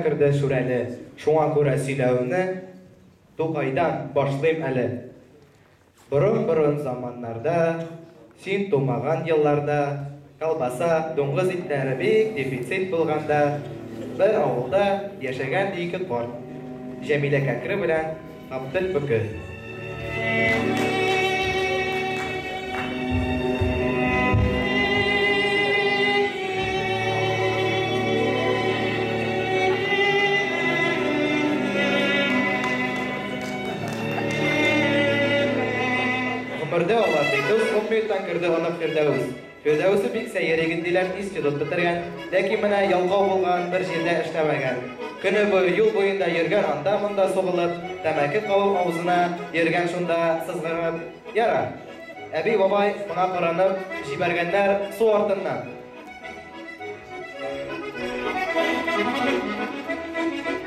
Керде Шүрәле. Шуңа күрә сөйләвемне Тукайдан башлыйм әле. Борын-борын заманнарда, син тумаган елларда, колбаса, дуңгыз итләре бик дефицит булганда, бер авылда яшәгән ди ике карт, Җәмилә Кәкре белән Габдел Бөке. Гомердә алар бик дус, 10 минуттан керде онык Фирдәвес. Фирдәвесе бик сәер егет диләр, институт бетергән, ләкин менә ялкау булган, бер җирдә эшләмәгән. Көне буе юл буенда йөргән анда-монда сугылып, тәмәке кабып авызына, йөргән шунда сызгырып. Ярар. Әби, бабай моңа каранып, җибәргәннәр су артыннан.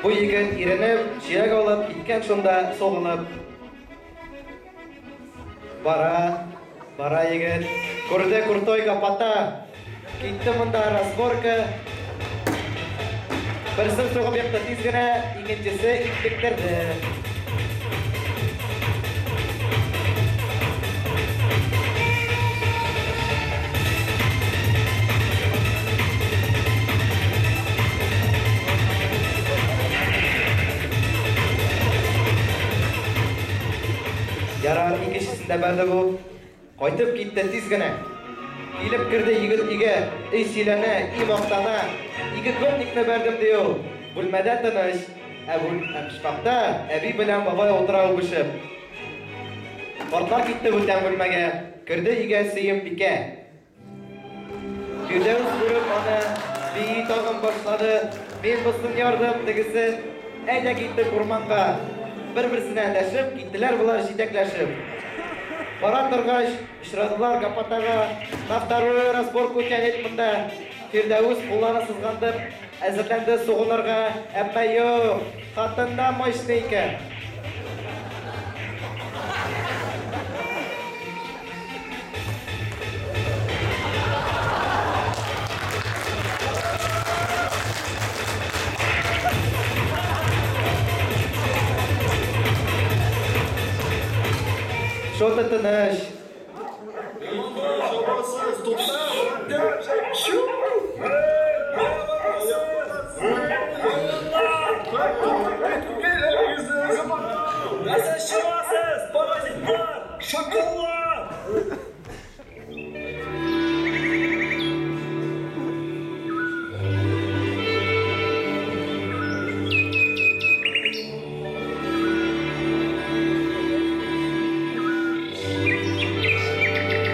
Бу егет иренеп, чиләк алып, киткән шунда сугылып. Бара, бара егет. Күрде крутой гопота. Китте монда разборка. Берсен сугып екты тиз генә, икенчесе интектерде. Ярар, икенчесен дә бәрде бу. Кайтып китте тиз генә. Килеп керде егет өйгә, өй сөйләнә, и мактана. Ике гопникны бәрдем, ди ул. Бүлмәдә тыныч, ә бүл ә почмакта әби белән бабай утыра үбешеп. Картлар китте бүтән бүлмәгә. Керде өйгә Сөембикә. Фирдәүс күреп аны, бии тагын башлады. Мин босын ярдым, тегесен. Әйдә киттек урманга. Бер-берсенә эндәшеп, киттеләр болар җитәкләшеп. Бара торгач, очрадылар Гапатага. На вторую разборку тянет монда. Фирдәүс кулларын сызгандып, әзерләнде сугынырга, әмма юк, хатын да мощный икән. Что-то тыныч. Нәрсә чыгасыз, паразитлар, шакаллар!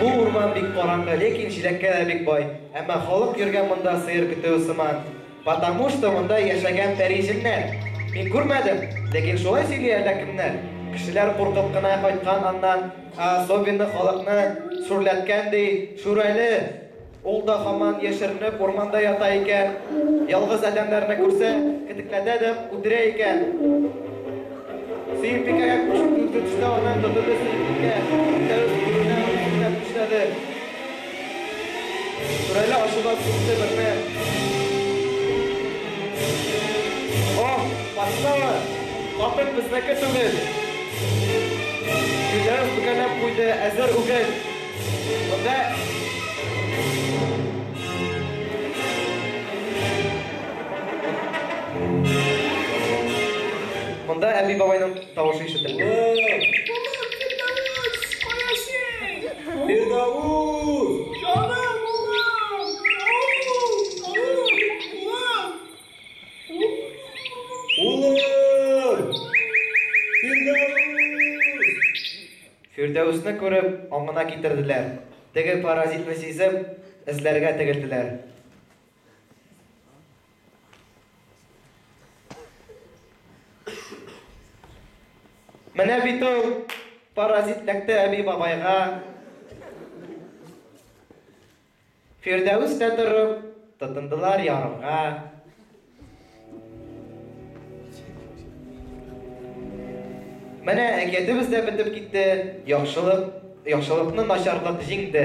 Бу урман бик караңгы, ләкин җиләккә дә бик бай. Әмма халык йөргән монда сыер көтүе сыман. Потому что монда яшәгән пәри-җеннәр. Мин күрмәдем, ләкин шулай сөйли әллә кемнәр. Кешеләр куркып кына кайткан аннан, ә особенно халыкны шүрләткән ди, Шүрәле. Ул да һаман яшеренеп урманда ята икән. Ялгыз адәмнәрне күрсә, кетекләтә дә үтерә икән. Сөембикәгә күчеп күзгә төште аның, тотынды Сөембикә. Дәвис күрүенә үк сүнәп тешләде. Шүрәле ачудан сукты берне. Ох, подстава! Хатын безнеке түгел! Фирдәвес бөгәләп куйды, әзер үгез. Монда Монда әби бабайның тавышы ишетелде. Улым! Улым, Фирдәвес, кая син? Фирдәвес! Җаным, улым! Ау, ау, улым! Улым! Фирдәвес! Фирдәвесне күреп, аңына китерделәр. Теге паразитны сизеп, эзләргә тегелделәр. Менә бит ул паразит ләкте әби бабайга. Фирдәвес тә торып, тотындылар ярырга. Менә әкиятебез дә бетеп китте, яхшылык, яхшылыкны начарлык җиңде.